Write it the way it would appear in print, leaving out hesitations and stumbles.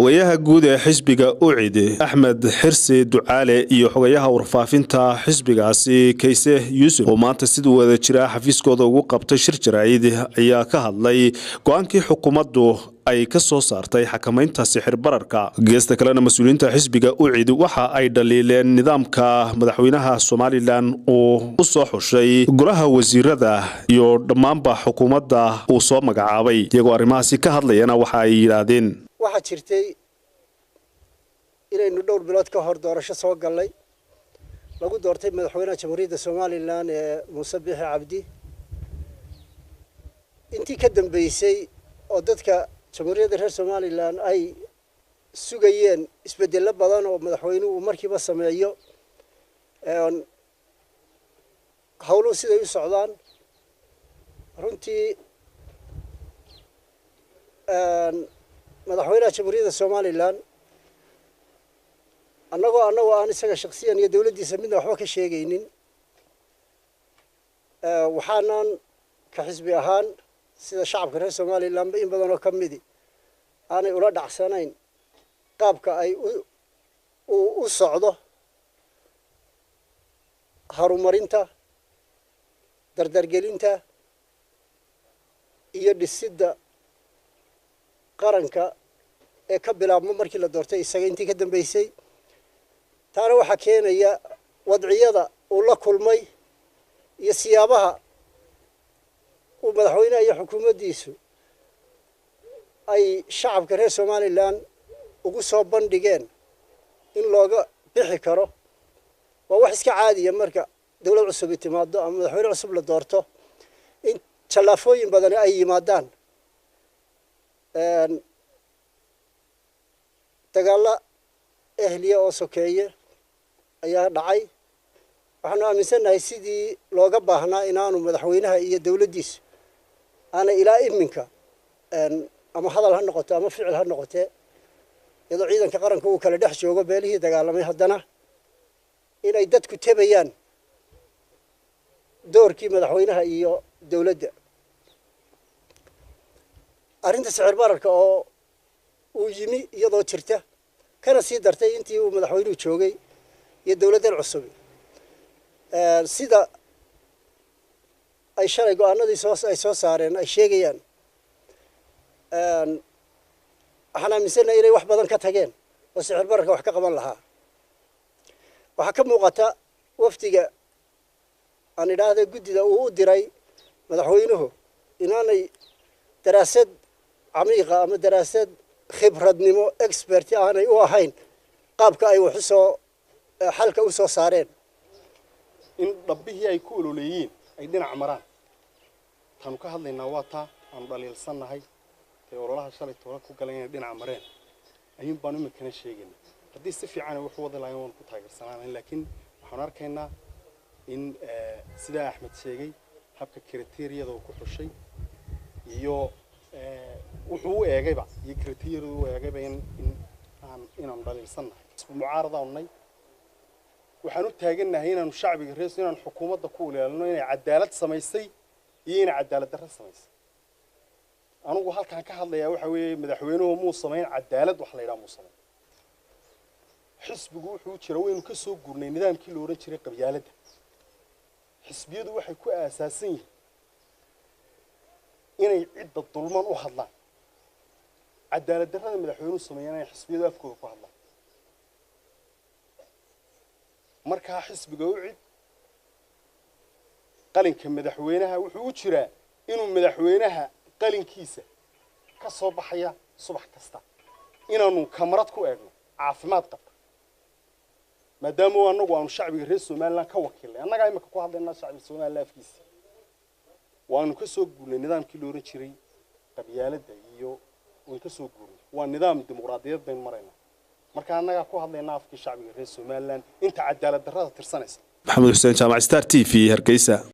Xogayaha guud ee xisbiga UCID Axmed Xirsi Ducaale iyo xogayaha warfaafinta xisbigaasi Kayse Yuusuf oo maanta siduu wada jira xafiiskooda ugu qabtay shir jaraa'id ayaa ka hadlay go'aankii xukuumaddu ay ka soo saartay xakamaynta sixir bararka. Geesta kalena mas-uuliyiinta xisbiga UCID waxa ay dhaliileen nidaamka madaxweynaha Somalilan uu u soo xushay golaha wasiirada iyo dhammaanba xukuumadda uu soo magacaabay. Iyagoo arrimahaasi ka hadlayana waxa ay yidhaahdeen: Waxaa jirtay inaynu dhowr bilood ka hor doorasho soo gallay, lagu doortay madaxweynaha Jamhuuriyadda Somalilan ee Muuse Biixi Cabdi. Intii ka dambeysay oo dadka Jamhuuriyadda reer Somalilan ay sugayeen isbeddello badan oo madaxweynuhu uu markiiba sameeyo, howluhu siday u socdaan runtii madaxweynaha Jamhuuriyadda Somalilan, annagoo aan isaga shaksiyan iyo dowladdiisa midna waxba ka sheegaynin, waxaanan ka xisbi ahaan sida shacabka reer Somalilanba in badan oo ka midi aanay ula dhacsanayn qaabka ay u socdo horumarinta, dardargelinta iyo dhisidda qaranka ee ka bilaabmo markii la doortay isaga intii ka dambeysay. Taana waxaa keenaya wadciyada uu la kulmay iyo siyaabaha uu madaxweynaha iyo xukuumaddiisu ay shacabka reer Somalilan ugu soo bandhigeen in looga bixi karo. Waa wax iska caadiya marka dowlad cusubi timaado ama madaxweyne cusub la doorto in jallaafooyin badani ay yimaadaan. Dagaalla ehliya oo sokeeye ayaa dhacay. Waxaanu aaminsannahay sidii looga baahnaa inaanu madaxweynaha iyo dowladdiisu aanay ilaa iminka, ama hadal ha noqoto ama ficil ha noqotee, iyadoo ciidanka qaranka uu kala dhex joogo beelihii dagaalamay, haddana inay dadku tebayaan doorkii madaxweynaha iyo dowladda. Arrinta sicir bararka oo uu yimi iyadoo jirta, kana sii dartay intii uu madaxweynuhu joogay iyo dowladdan cusubi, sida ay shalay go'aanadii soo ay soo saareen ay sheegayaan, waxaan aaminsannahay inay wax badan ka tageen oo sicir bararka wax ka qaban lahaa. Waxaa ka muuqata wafdiga aan idhaahda guddida uu u diray madaxweynuhu inaanay daraasad camiiqa ama daraasad khibradnimo expert aanay u ahayn qaabka ay wax usoo xalka u soo saareen. In dhabbihii ay ku ololeeyeen ay dhinac maraan taanu ka hadlaynaa, waa taa aanu dhaliilsannahay ee ololaha shalay toola ku galeen inay dhinac mareen ayuun baanu iminkana sheegaynaa. Haddii si fiican ay wax u wadi lahayn waanu ku taageersanaanayn, laakiin waxaanu arkaynaa in sidaa Axmed sheegay habka criteria-da uu ku xushay iyo wuxuu u eegayba iyo criteria-da u eegayba in aan inaanu dhaliilsannahay. Mucaaradaanu nay, waxaan u taagannahay inaanu shacbiga rees inaanu xukuumadda ku ilaalino inay cadaalad samaysay iyo inay cadaalad darro samaysay. Anugu halkaan ka hadlayaa waxa weeye madaxweynuhu muu samayn cadaalad, wax la yidhaha muu samayn. Xisbigu wuxuu jira waynu ka soo guurnay nidaamkii la odhan jiray qabyaaladda. Xisbiyadu waxay ku aasaasan yihiin inay cidda dulman u hadlaan. Cadaalad darrada madaxweynuhu sameeyaan inay xisbiyadu afkooda ku hadlaan. Markaa xisbiga UCID qalinka madaxweynaha wuxuu u jiraa inuu madaxweynaha qalinkiisa ka soo baxaya subax kasta inaanu kamarad ku eegno caafimaad qabta, maadaama annagu aanu shacbiga reer Somalilan ka wakiilnay. Annagaa imika ku hadlaynaa shacbiga Somalilan afkiisa. Waanu ka soo guurnay nidaamkii la odhan jiray qabyaaladda iyo waynu ka soo guurnay, waa nidaam dimuqraadiyeed baynu maraynaa. Marka annagaa ku hadlaynaa afkii shacbiga reer Somalilan inta cadaalad darrada tirsanaysa. Maxamed Xuseen Jaamac, Star TV, Hargeysa.